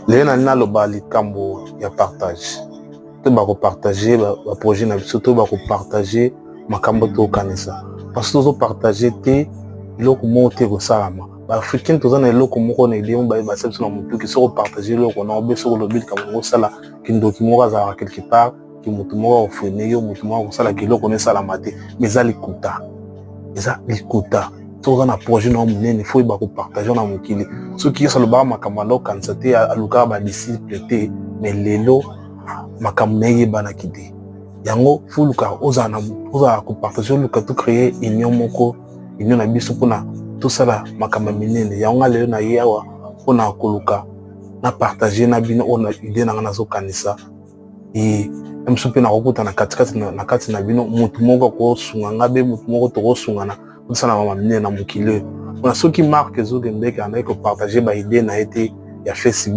Lelo nali naloba likambo ya partage. To bakopartage baprojet na biso, to bakopartage makambo tokanisa, parce que tozopartage te, eloko moko te ekosalama. Baafricain toza na eloko moko na idée bayebasa biso na motuki: soki opartage eloko na obe, soki olobi likambo yango, osala kindoki moko azalaka quelque part, ki motu moko akofrene yo, motu moko akosalaka eloko na esalama te. Mais eza likuta, eza likuta. Soki oza na projet na yo monene, faut oyeba kopartage na mokili. Soki Yesu alobaka makambo, anda okanisa te, alukaka badisciple te, mais lelo makambo na eyebanaki te. Yango faut oluka ozala kopartage, oluka to créer union moko, union na biso mpona tosala makambo ya minene. Yango nga lelo na ye awa mpona koluka na partage na bino oyo na idée na nga nazokanisa. E mosusu mpe nakokuta na katikati na kati na bino motu moko akosunga nga, be motu moko tokosungana, tosala makambo minene na mokili oyo. Mpona soki Mark Zuckerberg andaki kopartage baidée na ye te ya Facebook.